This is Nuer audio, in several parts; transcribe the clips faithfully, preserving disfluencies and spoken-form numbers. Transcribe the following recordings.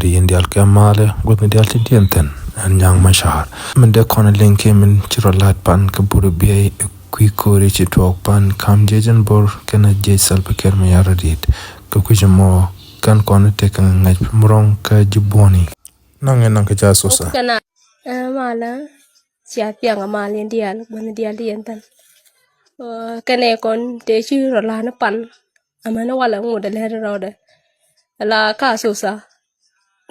Ri yɛn diaal kɛ malɛ gua̱thni diaal ti diɛn thi̱n, ɛn Nyaŋ Macar. Min dee kɔn liŋ kɛ min ci rɔ la̱t pan kɛ Bur Biey, kui̱ ko̱ri ci tuɔɔk pan kam jiɛc ɛn Bor kɛnɛ jiɛc Salva Kiir Mayardit. Kɛ kui̱c mɔ kɛn kɔn tekɛ ŋa̱c murɔŋ kä ji̱ buɔ̱ni. Naŋ ɛ naŋ kɛ ca Asosa. Kɛn a, ɛ, malɛ, cia piaŋ a mal yɛn diaal, gua̱thni diaal ti yɛn thi̱n. Ɛ, kɛnɛ kɔn tëë ci rɔ la̱t ni pan. Amäni walɛ ŋot ɛ lɛr rɔɔdɛ. La ka Asosa.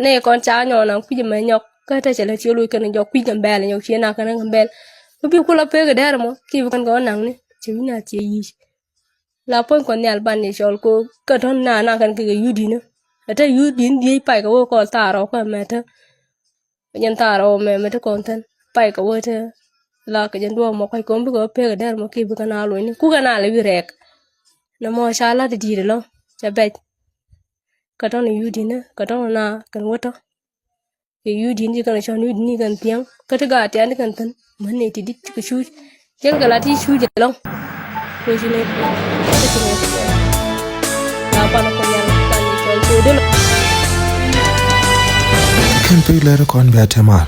Nɛ kɔn ca nyɔk naŋ kui̱c ɛmɛ nyɔk. Kä te cɛ lɛ ciö loc kɛn jɔk kui̱c Gambɛl nyɔk, ciɛ na kɛn Gambɛl. Bi bi kulɛ pek kɛ dɛr mɔ, ki bi kɛn kɛ wä naŋni. Cɛ wi̱n a ciɛ yic. La puɔ̱ny kɔn nhial ban yɛ cɔl ko, kä tɔ̱n na na kɛn kɛ kɛ yudin. Ɛ te yudin diec pay kɛ wä kɔl thaar rɔw kä mɛ te. Jɛn thaar rɔw mɛ mɛ te kɔn thän. Pay kɛ wä te. La kɛ jɛn duɔɔk mɔ kɔc kɔn bi kɛ wä pek kɛ dɛr mɔ, ki bi kɛn a loc ni. Ku kɛn a lɛ bi rɛɛk. Nɛ mɔ ca lat di̱i̱t ɛlɔ. Cɛ bɛc. Kɛ tɔn yudinä, kɛ tɔn na kɛn wä tɔ. Kɛ yudin ci kɛn cɔn yudin ci kɛn thiäŋ. Kä ti gaat tian ti kɛn thi̱n. Män ni ti di̱t kɛ cuc. Jɛn kɛ la ti cuc ɛlɔŋ. Kɛ ci ni, kɛ ci ni. La pan kɔ yal, pan ni cɔl kɛ delo. Kɛn pek lɛr kɔn bia te mal.